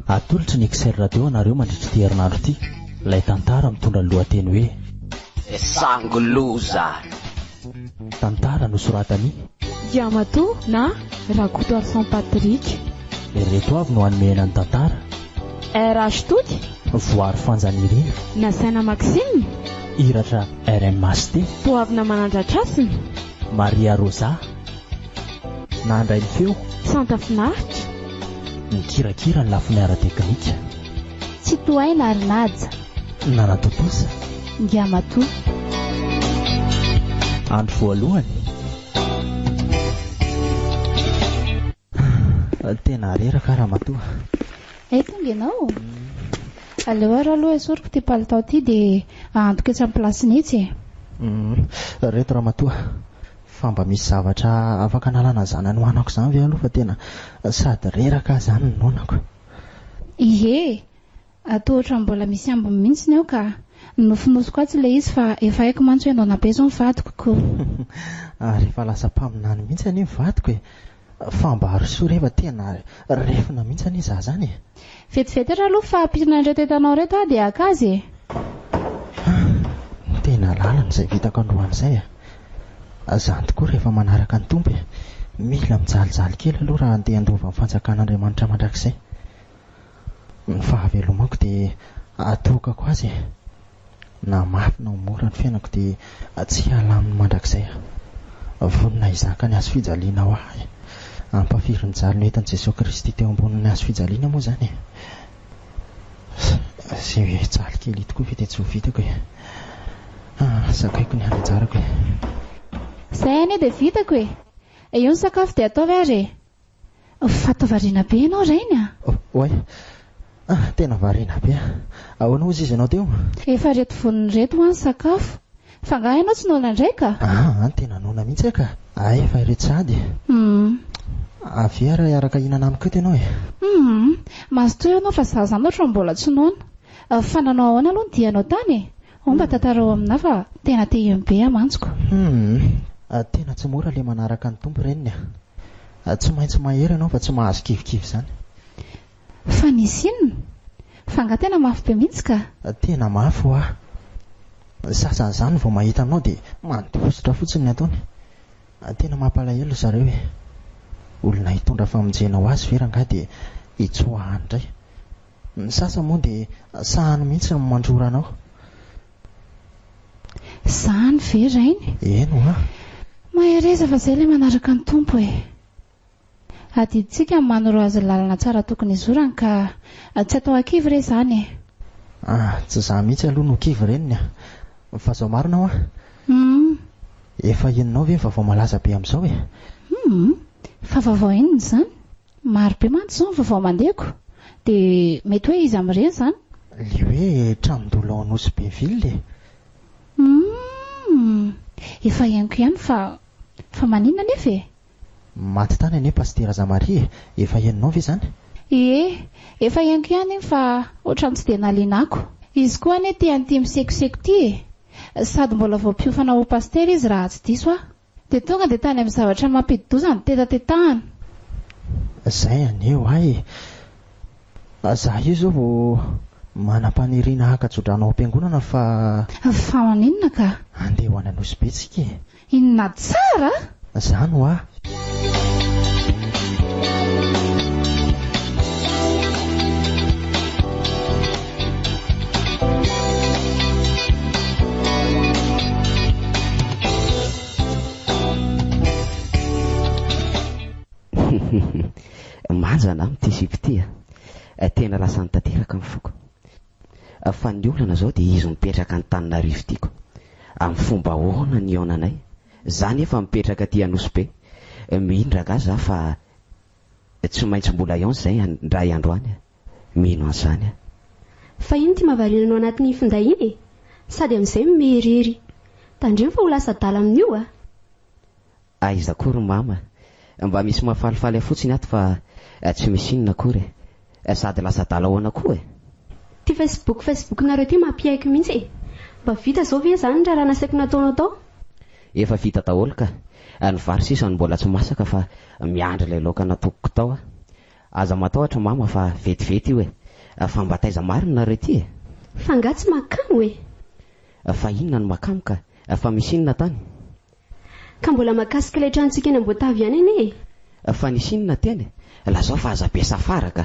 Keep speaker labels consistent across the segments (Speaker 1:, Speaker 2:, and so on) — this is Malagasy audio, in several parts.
Speaker 1: Atolotry ny XR Radio anareo mandritra ity herinandro ity ilay tantara mitondra ny lohateny hoe.
Speaker 2: Sangy loza!
Speaker 1: Tantara nosoratan'i.
Speaker 3: Yamato na Rakotoarison Patrick.
Speaker 1: Ireto avy no hanomehana ny tantara.
Speaker 3: RH Tody.
Speaker 1: Voary Fanja Nirina.
Speaker 3: Nasaina Maxime.
Speaker 1: Hiratra RMHT.
Speaker 3: Toavina Manandratrasina.
Speaker 1: Maria Rosa. Nandray ny feo.
Speaker 3: Santa Finaritra.
Speaker 1: Nikirakira ny lafiny ara-teknika.
Speaker 4: Tsitohaina ary Naja.
Speaker 1: Nanatontosa.
Speaker 4: Ngiamatoa.
Speaker 1: Andro voalohany. Tena reraka aho ramatoa.
Speaker 4: Hay tonga ianao? Aleo ary aloha esoriko ity palitao ity dia ahantoko etsy amin'ny place-ny etsy e.
Speaker 1: Reto ramatoa, fa mba misy zavatra afaka analana an'izany hanoanako izany ve aloha fa tena sady reraka aho izany no noanako.
Speaker 4: Ie, toa ohatran'ny mbola misy ambiny mihitsy ny ao ka. Nofonosiko atsy ilay izy fa efa haiko mantsy hoe noana be izao ny vadiko ko.
Speaker 1: Ary efa lasa mpaminany mihitsy anie ny vadiko e. Fa mba arosoy re fa tena refina mihitsy anie za zany e.
Speaker 4: Vetivety ary aloha fa ampirina an'ireto entanao ireto aho dia haka azy e.
Speaker 1: Tena lalina izay vitako androany izay e. Zany tokoa rehefa manaraka ny Tompo e. Mila mijalijaly kely aloha raha andeha handova ny fanjakan'Andriamanitra mandrakizay. Ny fahavelomako dia atokako azy e. Na mafy na ho mora ny fiainako dia tsy hiala aminy mandrakizay aho. Vonona hizaka ny hazo fijaliana ho ahy. Ampafirin'ny jaly noentin'i Jesoa Kristy teo ambonin'ny hazo fijaliana moa izany e. Izay jaly kely ito koa ve dia tsy ho vitako e. Ah, zakaiko ny any anjarako e.
Speaker 4: Izay anie dia vitako e. Io ny sakafo dia ataovy ary e. Fa toa variana be ianao rainy a!
Speaker 1: Oay! Ah, tena variana be aho. Ahoana hozy izy ianao teo?
Speaker 4: Efa reto vonona ireto hoa ny sakafo. Fa angaha ianao tsy noana indray ka?
Speaker 1: Aa, tena noana mihitsy aho ka. Hay efa ireto sahady e.
Speaker 4: Hum.
Speaker 1: Avia ary hiaraka hihinana amiko eto ianao e.
Speaker 4: Hum. Mazotoa ianao fa za zany ohatran'ny mbola tsy noana. Fa nanao ahoana aloha ny dianao tany e? Ao mba tantarao aminà fa tena te hino be aho mantsy ko.
Speaker 1: Hum. Tena tsy mora le manaraka ny Tompo reniny a. Tsy maintsy mahery ianao fa tsy mahazo kivikivy izany.
Speaker 4: Fa nisy inona? Fa angaha tena mafy be mihitsy ka?
Speaker 1: Tena mafy hoa. Ny sasany izany vao mahita anao dia mandositra fotsiny ny ataony. Tena mampalahelo ry zareo e. Olona hitondra famonjena ho azy ve rangahy dia hitsoahany indray. Ny sasany moa dia sahany mihitsy ny mandrora anao.
Speaker 4: Izany ve rainy?
Speaker 1: Eny hoa.
Speaker 4: Mahereza fa izay ilay manaraka ny Tompo e. Adidintsika ny manoro azy ny lalana tsara tokony hizorany ka tsy atao ankivy re izany e.
Speaker 1: Ah, tsy izaho mihitsy aloha no kivy reniny a. Fa izao marina hoa.
Speaker 4: Hum.
Speaker 1: Efa henonao ve ny vaovao malaza be amin'izao e?
Speaker 4: Hum. Fa vaovao inona izany? Maro be mantsy izao ny vaovao mandeha ko. Dia mety hoe iza amin'ireny izany?
Speaker 1: Ilay hoe tranon-dolo ao Nosy Be ville e.
Speaker 4: Humm. Efa henoko ihany fa fa maninona anefa e?
Speaker 1: Maty tany anie Pasitera Zamaria e! Efa henonao ve izany?
Speaker 4: Ie, efa henoko ihany iny fa ohatran'ny tsy dia nahaliana ako. Izy koa anie tia an'ity misekoseko ity e! Sady mbola vao mpiofana ho pasitera izy raha tsy diso aho. Dia tonga dia tany amin'ny zavatra mampidi-doza no tetatetahana.
Speaker 1: Zay anie hoa e! Za io zao vao manam-paniriana haka tsodrano ao am-piangonana fa.
Speaker 4: Fa maninona ka?
Speaker 1: Andeha ho any Anosibe tsika e!
Speaker 4: Inona tsara?
Speaker 1: Zany hoa!
Speaker 2: Manja anah ity sipa ity a! Tena lasany tanteraka ny foko. Fa ny olana izao dia izy mipetraka Antananarivo tiako. Amin'ny fomba ahoana ny hihaonanay? Za nefa mipetraka aty Anosibe. Mino ragah za fa tsy maintsy mbola hihaona izay indray andro any. Mino an'izany aho.
Speaker 5: Fa ino ity mahavariana anao anatin'iny finday iny e? Sady amin'izay mimery ery. Tandremo fa ho lasa adala amin'io a!
Speaker 2: Aiza koa ry mama? Mba misy mahafalifaly ahy fotsiny ato fa tsy misy inona akory e! Sady lasa adala ahoana koa e?
Speaker 5: Ty facebook facebook nareo ty mampiaiky mihitsy e! Mba vita zao ve zany ny raharaha nasaiko nataonao tao?
Speaker 2: Efa vita daholo ka! Ny vary sisa no mbola tsy masaka fa miandry ilay laoka natokoko tao aho. Aza matahotra mama fa vetivety io e! Fa mba taiza marina nareo ity e?
Speaker 5: Fa angaha tsy mahakamo e?
Speaker 2: Fa inona no mahakamo ka? Fa misy inona tany?
Speaker 5: Ka mbola mahakasika ilay tranontsika eny Amboatavy ihany anie
Speaker 2: e! Fa nisy inona teny e? Lazao fa aza be safara ka!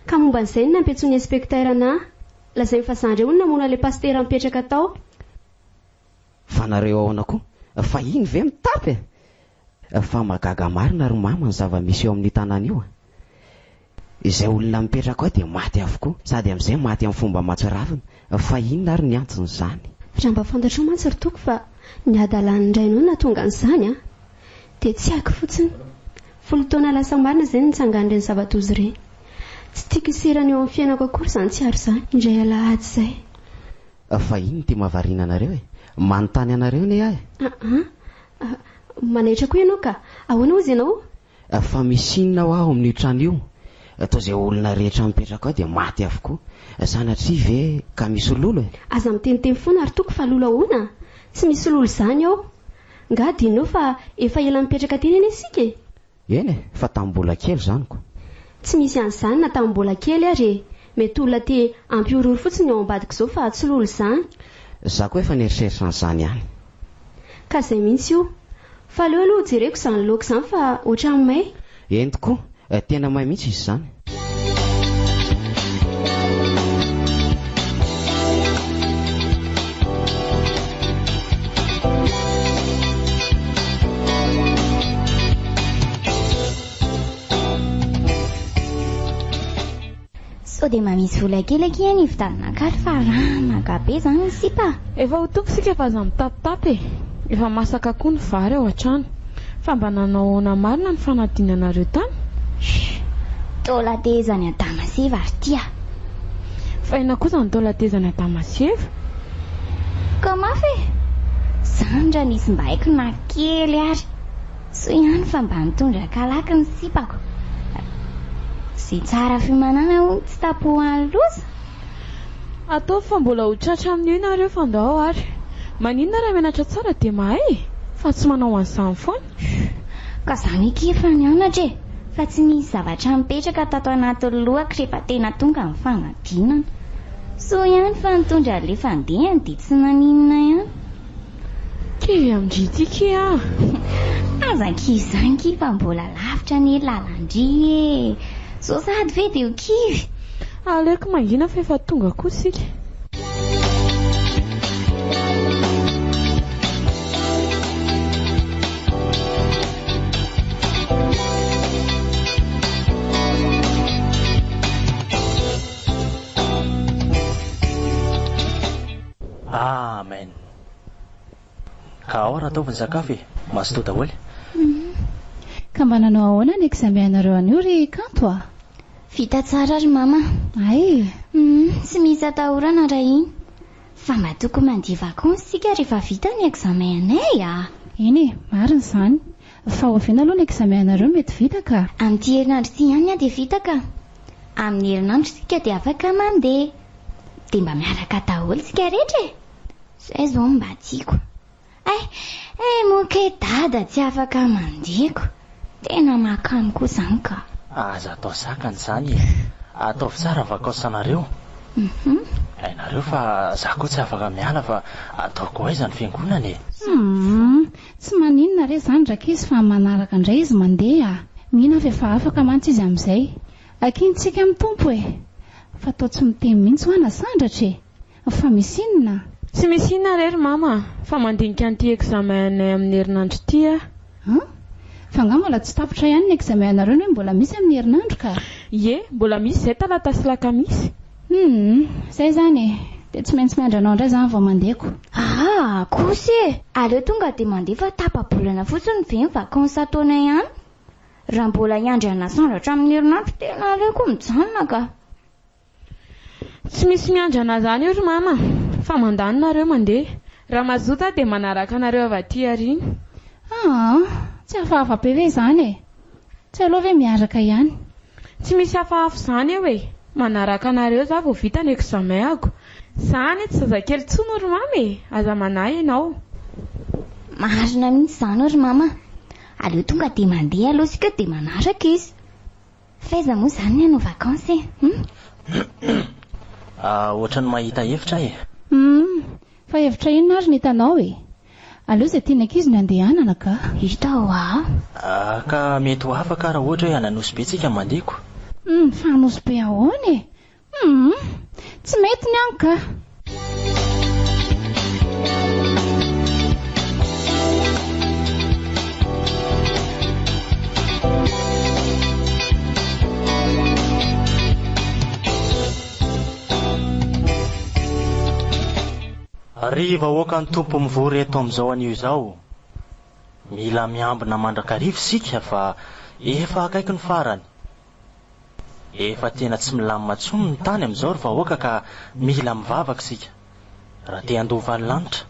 Speaker 5: Ka momba an'izay no nampiantsoin'ny inspecteur anà. Lazainy fa zandry hono namono an'ilay pasitera mipetraka tao.
Speaker 2: Fa nareo ahoana koa? Fa iny ve mitapy e? Fa mahagaga marina ry mama ny zava-misy eo amin'io tanàna io a! Izay olona mipetraka ao dia maty avokoa, sady amin'izay maty amin'ny fomba mahatsiravina. Fa inona ary ny anton'izany?
Speaker 5: Raha mba fantatrao mantsy ry Toky fa ny hadalan'ny rainao no nahatonga an'izany an! Dia tsy haiko fotsiny. Folo taona lasa marina izay no nitsangan'ireny zava-doza ireny. Tsy tiako hiserana eo amin'ny fiainako akory izany tsiaro izany, indray alahady izay.
Speaker 2: Fa inona ity mahavariana anareo e? Manontany anareo anie aho
Speaker 5: e! Aa! Manaitra koa ianao ka! Ahoana hozy ianao?
Speaker 2: Fa misy inona hoa ao amin'io trano io? Toa izay olona rehetra mipetraka ao dia maty avokoa. Sanatria ve ka misy lolo e?
Speaker 5: Aza miteniteny foana ry Toky fa lolo ahoana? Tsy misy lolo izany ao. Nga adinonao fa efa ela nipetraka teny anie isika e?
Speaker 2: Eny e, fa tamin'ny mbola kely izany ko.
Speaker 5: Tsy misy an'izany na tamin'ny mbola kely ary e! Mety olona te hampihorohoro fotsiny ny ao ambadik'izao fa tsy lolo izany.
Speaker 2: Za koa efa nieritreritra an'izany ihany.
Speaker 5: Ka izay mihitsy io. Fa aleo aloha hojereko izany laoka izany fa ohatran'ny may.
Speaker 2: Eny tokoa, tena may mihitsy izy izany.
Speaker 6: Sao dia mba misy vola kely akia any hividianana kaly fa ramaka be izany ny sipa a!
Speaker 3: Efa ho tonga isika fa aza mitapitapy e! Efa masaka koa ny vary ao an-trano. Fa mba nanao ahoana marina ny fanadinanareo tany?
Speaker 6: Chut! Taolan-tehezan'i Adama sy Eva ry ity a!
Speaker 3: Fa inona koa izany taolan-tehezan'i Adama sy Eva?
Speaker 6: Ka mafy e! Izany raha nisy mba haiko na kely ary! Soa ihany fa mba nitondra kalaky ny sipako. Izay tsara fiomanana hono tsy tapohan'ny loza.
Speaker 3: Ataovy fa mbola ho tratra amin'io nareo fa ndao ary. Maninona raha mianatra tsara dia mahay e! Fa tsy manao an'izany foana.
Speaker 6: Ka zany akia efa nianatra e! Fa tsy nisy zavatra nipetraka tato anatin'ny lohako rehefa tena tonga ny fanadinana. Soa ihany fa nitondra an'ilay fandehany dia tsy naninona ihany.
Speaker 3: Kivy amin-dry ity ki ah!
Speaker 6: Aza kivy izany ki fa mbola lavitra anie ny lalan-dry e! Zao sahady ve dia ho kivy?
Speaker 3: Aleoko mangina fa efa tonga koa isika.
Speaker 1: Amen. Ka ao raha ataovy ny sakafo e! Mazotoa daholo.
Speaker 4: Ka mba nanao ahoana ny examen-nareo anio ry Kanto a?
Speaker 6: Vita tsara ry mama.
Speaker 4: Hay!
Speaker 6: Humm, tsy misy atahorana raha iny. Fa mba tokony mandeha vacances isika rehefa vita ny examen anay a!
Speaker 4: Eny e, marina izany. Fa oviana aloha ny examen anareo mety vita ka?
Speaker 6: Amin'ity herinandro ity ihany dia vita ka. Amin'ny herinandro isika dia afaka mandeha. Dia mba miaraka daholo isika rehetra e! Zay zao no mba tiako. Hay, eh moa kay dada tsy afaka mandeha ko. Tena mahakamo koa zany ka.
Speaker 1: Aza atao sakana izany e! Ataovy tsara vacances anareo. Hainareo fa za koa tsy afaka miala fa ataoko aiza ny fiangonana e!
Speaker 4: Humm, tsy maninona re zany rankizy fa manaraka indray izy mandeha a! Mino aho fa efa afaka mantsy izy amin'izay. Akintsika amin'ny Tompo e! Fa toa tsy miteny mihitsy hoa nasandratra e! Fa misy inona?
Speaker 3: Tsy misy inona re ry mama a! Fa mandinika an'ity examen anay amin'ny herinandro ity aho.
Speaker 4: An? Fa angaha mbola tsy tapitra ihany ny examen anareo no hoe mbola misy amin'ny herinandro ka?
Speaker 3: Ie, mbola misy izay talata sy lakamisy.
Speaker 4: Hum, izay izany e! Dia tsy maintsy miandry anao indray izany vao mandeha ko.
Speaker 6: Aa, kosa e! Aleo tonga dia mandeha fa tapa-bolana fotsiny ve ny vacances ataonay any? Raha mbola hiandry hanasandratra amin'ny herinandro tena aleoko mijanona ka!
Speaker 3: Tsy misy miandry anah zany io ry mama fa mandany nareo mandeha. Raha mazoto aho dia manaraka anareo avy aty aoriana.
Speaker 4: Aa, tsy hafahafa be ve izany e? Tsy aleo ve miaraka ihany?
Speaker 3: Tsy misy hafahafa izany eo e! Manaraka anareo za vao vita ny examen-ako. Za anie tsy zazakely intsony ry mama e! Aza manahy ianao.
Speaker 6: Marina mihitsy izany ry mama. Aleo tonga dia mandeha aloha isika dia manaraka izy. F'aiza moa izany ny hanao vacances e? Hum?
Speaker 1: Ohatran'ny mahita hevitra aho e.
Speaker 4: Humm, fa hevitra inona ary no hitanao e? Aleo izay tian'ny ankizy no andehanana ka.
Speaker 6: Hita hoa.
Speaker 1: Ka mety ho afaka raha ohatra hoe any Anosibe tsika mandeha ko.
Speaker 4: Humm, fa Anosibe ahoana e? Humm, tsy mety ny any ka.
Speaker 1: Ry vahoakan'ny Tompo mivory eto amin'izao anio izao, mila miambina mandrakariva isika fa efa akaiky ny farany. Efa tena tsy milamina intsony ny tany amin'izao ry vahoaka ka mila mivavaka isika raha te handova ny lanitra.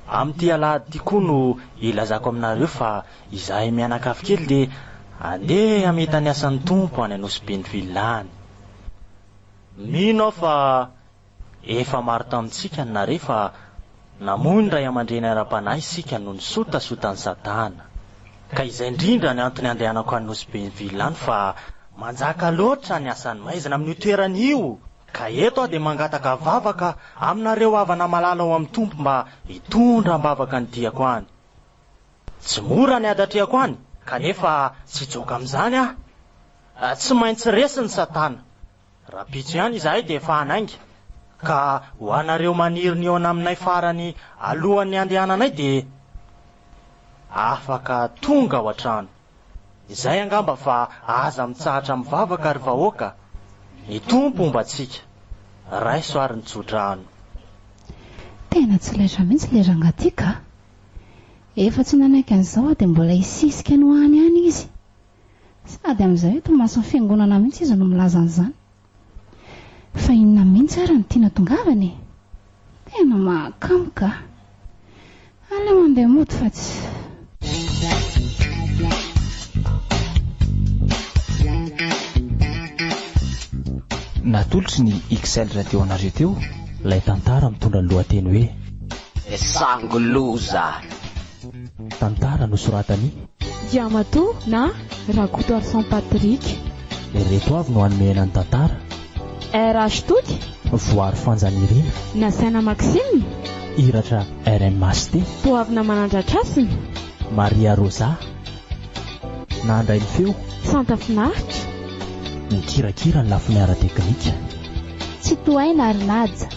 Speaker 1: Amin'ity alahady ity koa no ilazako aminareo fa izahay mianakavy kely dia andeha hamita ny asan'ny Tompo any Anosibe ny Villa any. Mino aho fa efa maro tamintsika ny nare fa namoy ny ray aman-dreny ara-panahy isika noho ny sotasotan'i Satana. Ka izay indrindra ny antony andehanako any Nosy Be Villa any fa manjaka loatra ny asan'ny maizina amin'io toerana io. Ka eto aho dia mangataka vavaka aminareo havana malala ao amin'ny Tompo mba hitondra am-bavaka ny diako any. Tsy mora ny ady atrehako any kanefa tsy hijoka amin'izany aho. Tsy maintsy resy ny Satana. Rahampitso ihany izahay dia efa hanainga, ka ho anareo maniry ny hihaona aminay farany alohan'ny handehananay dia afaka tonga ao an-trano. Izay angamba fa aza mitsahatra mivavaka ry vahoaka, ny Tompo homba antsika. Raiso ary ny tsodrano.
Speaker 4: Tena tsy laitra mihitsy ilay rangahy ity ka! Efa tsy nanaiky an'izao aho dia mbola hisisika ny ho any ihany izy. Sady amin'izay eto imason'ny fiangonana mihitsy izy no milaza an'izany. Fa inona mihitsy ary no tiana tongavana e? Tena mahakamo ka! Aleo handeha mody fa tsy.
Speaker 7: Natolotry ny XL Radio anareo teo
Speaker 1: ilay tantara mitondra ny lohateny hoe.
Speaker 2: Sangy loza!
Speaker 1: Tantara nosoratan'i.
Speaker 3: Diamatoa na Rakotoarison Patrick.
Speaker 1: Ireto avy no hanomehana ny tantara.
Speaker 3: RH Toky.
Speaker 1: Voary Fanja Nirina.
Speaker 3: Nasaina Maxime.
Speaker 1: Hiratra RMHT.
Speaker 3: Toavina Manandratrasina.
Speaker 1: Maria Rosa. Nandray ny feo.
Speaker 3: Santa Finaritra.
Speaker 1: Nikirakira ny lafiny ara-teknika.
Speaker 4: Tsitohaina ary Naja.